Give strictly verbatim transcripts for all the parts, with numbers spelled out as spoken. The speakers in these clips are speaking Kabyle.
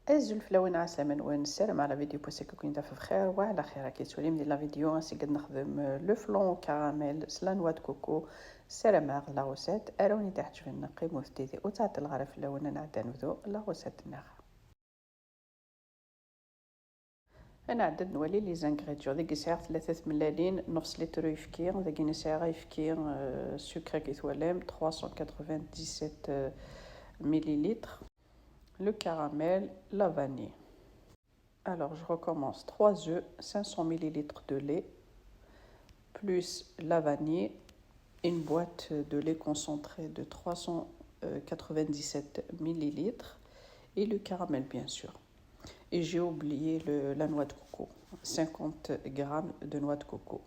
Azul fell-awen, ɛeslama-nwen, ssarameɣ la vidéo n wass-agi ad ken-taf bxir wa ɛla xir. Ad k-tettwalim di la vidéo ass-agi ad nexdem, euh, le flan au caramel s la noix de coco. Ssarameɣ la recette ara wen-iɛeǧben, qqimet yid-i, ur ttɛeṭṭileɣ ara fell-awen, ad nɛeddi ad nebdu la recette-nneɣ. Ad nɛeddi ad nwali les ingrédients. Dagi sɛiɣ tlata tmellalin, nofs litr uyefki. Dagi sɛiɣ ayefki, euh, sucre, ad k-twalam, trois cent quatre-vingt-dix-sept, euh, millilitres. Le caramel, la vanille. Alors, je recommence. Trois œufs, cinq cents millilitres de lait, plus la vanille, une boîte de lait concentré de trois cent quatre-vingt-dix-sept millilitres et le caramel, bien sûr. Et j'ai oublié le, la noix de coco, cinquante grammes de noix de coco.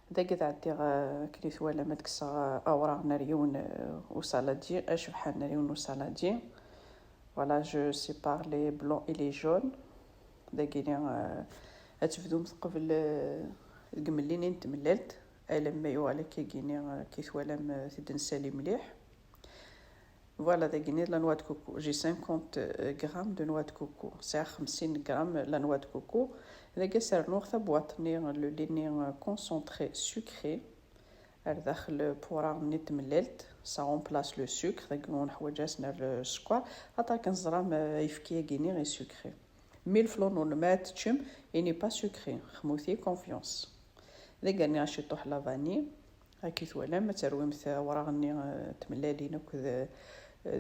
Dagi ad ɛeddiɣ, euh, akken i twalam, ad kkseɣ, euh, awraɣ n yiwen, euh, usaladi, acebḥan n yiwen usaladi. Voilà, je sépare les blancs et les jaunes. Dagini, euh, ad tebdumt qbel, euh, deg mellini n tmellalt, alamma yuɣal akkagini, euh, akken i twalam, euh, ad t-id-nsali mliḥ. Voilà, dagini la noix de coco. J'ai cinquante grammes de noix de coco. Sɛiɣ xemsin gram la noix de coco. Dagi ad as-rnuɣ tabwaṭ-nni, le lait-nni, euh, concentré sucré. Ar daxel n wureɣ-nni n tmellalt, ça remplace le sucre, dagi ur neḥwaǧ ara ad s-nerr sskeṛ, xaṭer akken teẓram, euh, ayefki-agi-nni est sucré. Mi leflun-nwen ma ad teččem, il n'est pas sucré, xemmet-iyi, confiance. Dagi rniɣ ciṭuḥ la vanille, akken i twalam, ad terwimt awraɣ-nni, euh, n tmellalin akked, euh,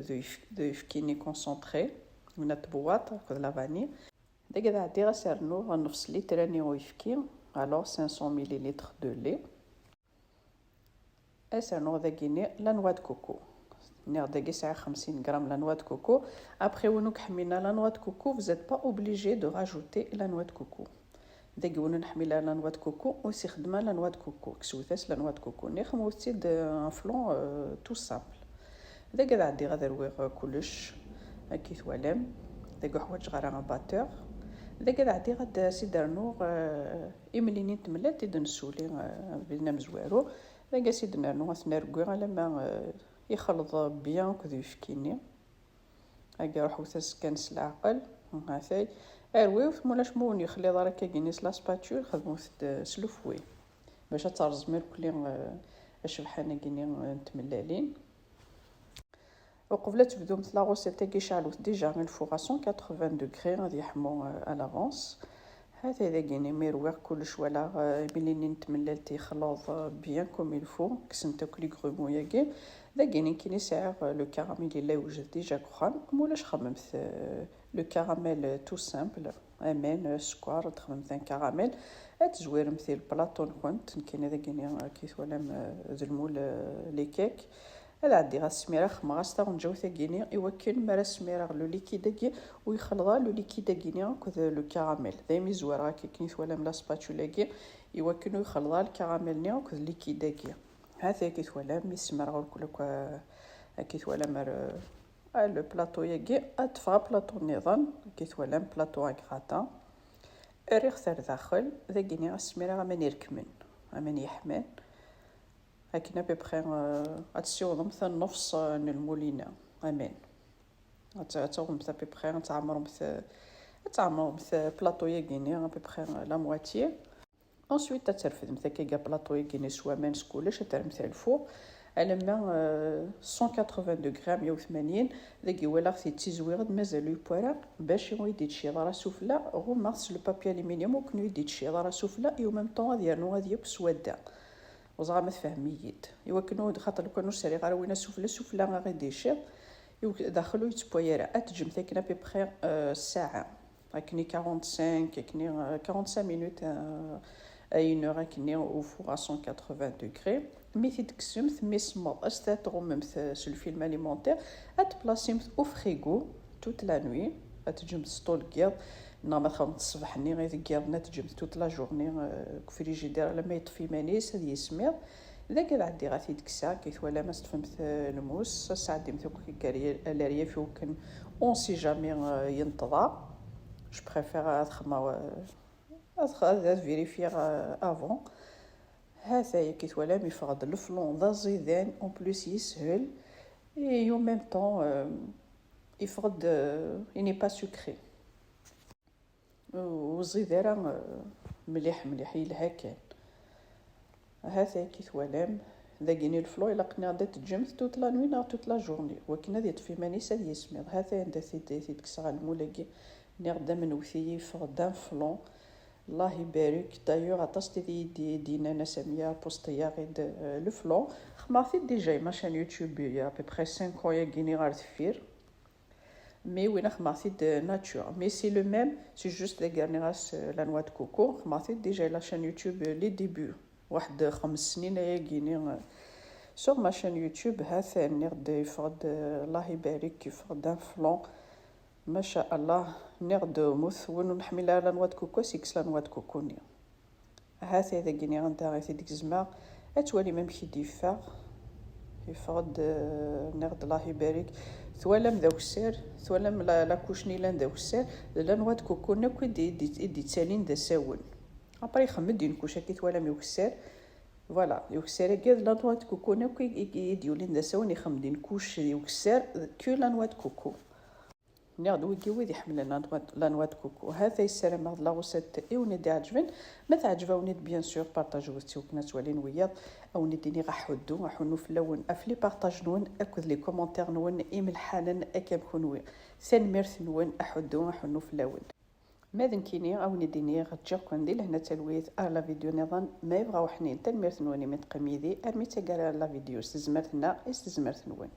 d uyef-, d uyefki-nni concentré, neɣ tabwaṭ akked la vanille. Dagi ad ɛeddiɣ ad as-rnuɣ nofs litr-nni uyefki, alors cinq cents millilitres de lait. Ad as-rnuɣ dagini la noix de coco. Nniɣ dagi sɛiɣ xemsin gram la noix de coco. Après, win ur k-ḥmilen ara la noix de coco, vous êtes pas obligé de rajouter la noix de coco. Dagi win ur neḥmil ara la noix de coco, ur s-ixeddem ara la noix de coco. Ksewt-as la noix de coco-nni, xemmet-tt-id, euh, un flan, euh, tout simple. Dagi ad ɛeddiɣ ad rwiɣ, euh, kullec, akken i twalam. Dagi ur ḥwaǧeɣ ara abatteur. Dagi ad ɛeddiɣ ad as-id-rnuɣ, euh, imlili n tmellalt i d-nessuli, euh, d amezwaru. Dagi ad as-id-nernu, ad t-nergwi alamma, euh, ixleḍ bien akked uyefki-nni. Agi ruḥut-as kan s leɛqel. Hatay. Rwiwt, mulac ma ur wen-yexliḍ ara akkagini s la spatule, xedmut-d s lufwi. Bac ad terẓem irkelli, euh, acebḥan-agini, euh, n tmellalin. Uqbel ad tebdumt la recette-agi, ceɛlet déjà le four à cent quatre-vingts degrés, ad yeḥmu, euh, à l'avance. Hatay dagini mi rwiɣ kullec, walaɣ, euh, imlili n tmellalt yexleḍ, euh, bien comme il faut, kksent akk les grumeaux-agi. Dagini nekkini sɛiɣ, euh, le caramel yella yewjed déjà deg uxxam, ma ulac xemmemt, euh, le caramel, euh, tout simple, aman, euh, sskeṛ, ad txedmemt un caramel, ad tezwiremt i lplaṭu-nkent, nekkini dagini, euh, akken i twalam, euh, d lmul, euh, les cakes. Ad ɛeddiɣ ad smireɣ, xemmeɣ-as taɣenǧawt-agini, i wakken mi ara smireɣ le liquide-agi, ur yexleḍ ara le liquide-agini akked le caramel. Daymi zwareɣ akka akken i twalam la spatule-agi, i wakken ur yexleḍ ara le caramel-nni akked le liquide-agi. Hatay akken i twalam, mi smireɣ irkelli akk, euh, akken i twalam ar, euh, ar le plateau-agi, ad ṭṭfeɣ plateau-nniḍen, akken i twalam, plateau à gratin. Rriɣ-t ar daxel, dagini ad smireɣ aman irekmen, aman yeḥman. Akken à peu près, euh, ad tessiwḍemt nnefs, euh, n lmulina, aman. Ad t-, ad taɣemt à peu près, ad tɛemremt, ad tɛemremt plateau-yagi-nni à peu près la moitié. Ensuite, ad terfdemt akka plateau-yagi-nni s waman s kullec, ad terremt ar lfur. Alamma, euh, cent quatre-vingts degrés, meyya u tmanyin, dagi walaɣ-t yettizwiɣ-d, mazal ur yewwi ara, bac ur yi-d-yettciḍ ara sufella, ɣummeɣ-t s le papier aluminium, ur ken-, ur yi-d-yettciḍ ara sufella, et en même temps ad yernu ad yeww s wadda. Ur ẓriɣ ma tfehmem-iyi-d. Iwakken ur, xaṭer lukan ur sriɣ ara win asufella, sufella a ɣ-id-iciḍ. Iwek-, daxel ur yettewway ara. Ad teǧǧemt akken à peu près, euh, ssaɛa. Akken i quarante-cinq, akken i, euh, quarante-cinq minutes, euh, à une heure, akken i au four à cent quatre-vingts degrés. Mi t-id-tekksemt, mi semmeḍ, ad t-tɣummemt, euh, s le film alimentaire, ad t-tplasimt au frigo toute la nuit, ad teǧǧemt s ṭul n yiḍ, neɣ ma txedmemt ṣṣbeḥ-nni i deg yiḍ-nni, ad teǧǧemt toute la journée, euh, deg frigidaire alamma yeṭṭef iman-is, ad yismiḍ. Dagi ad ɛeddiɣ ad t-id-kkseɣ, akken i twalam, ad s-teṭṭfemt, euh, lmus, ad s-tɛeddimt akk aryaf i wakken on sait jamais, euh, yenṭeḍ. Je préfère ad xedmeɣ, euh, ad x-, ad, ad vérifier, euh, avant. Hatay, akken i twalam, yeffeɣ-d leflon d aẓidan, en plus yeshel, et en même temps, euh, Yeffeɣ-d, euh, il n'est pas sucré. Ur ẓid ara, euh, mliḥ mliḥ, yelha kan. Ahat akka i twalam. Dagini le flan ilaq-nniɣ ad teǧǧemt toute la nuit neɣ toute la journée, wakken ad yeṭṭef iman-is ad yismiḍ. Hata anda t-id-, t-id-kkseɣ ɣer lmul-agi. Nniɣ-d amenwet-iyi yeffeɣ-d un flan. Allah ibarek. D'ailleurs, aṭas tid i yi-d-, d-yennan a Samia, posteḍ-iyi-d, euh, le flan. Xedmeɣ-t-id déjà i ma chaîne YouTube il y a à peu près cinq ans yagini ɣer deffir. Mais win xedmeɣ-t-id nature. Mais c'est le même, c'est juste dagi rniɣ-as, euh, la noix de coco. Xedmeɣ-t-id déjà la chaîne YouTube, euh, les débuts. Waḥed xems snin ayagini, euh, sur ma chaîne YouTube, ha-t-an, nniɣ-d yeffeɣ-d, euh, Allah ibarek, yeffeɣ-d un flan. Maca Allah, nniɣ-d mut, win ur neḥmil ara la noix de coco, as-ikkes la noix de coco-nni. Ahat dagini anda i t-id-gezmeɣ, ad twalim amek i d-yeffeɣ. Yeffeɣ-d, eh, nniɣ-d Allah ibarek. Twalam d akessar, twalam la, la couche-nni yellan d akessar, d la noix de coco-nni akk i d-, i d-, i d-yettalin d asawen. Après, ixemm-d une couche, akka i twalam ukessar. Voilà, ukessar-agi d la noix de coco-nni akk i, i, i d-yulin d asawen, ixemm-d une couche ukessar, que la noix de coco. Nniɣ-d wigi wid iḥemmlen la noix, la noix de coco. Ha-t-a, ssarameɣ d la recette i wen-id-iɛeǧben. Ma teɛǧeb-awen-id, bien sûr, partagewet-tt i wakken ad twalin wiyaḍ. A wen-id-iniɣ aḥuddu, aḥunnu fell-awen ɣef les partages-nwen akked les commentaires-nwen imelḥanen akka am kunwi. Tanemmirt-nwen, aḥuddu, aḥunnu fell-awen. Ma d nekkini, a wen-id-iniɣ ǧǧiɣ-ken di lehna d talwit ar la vidéo niḍen ma yebɣa uḥnin. Tanemmirt-nwen imi teqqim yid-i armi d taggara n la vidéo, s tezmert-nneɣ i s tezmert-nwen.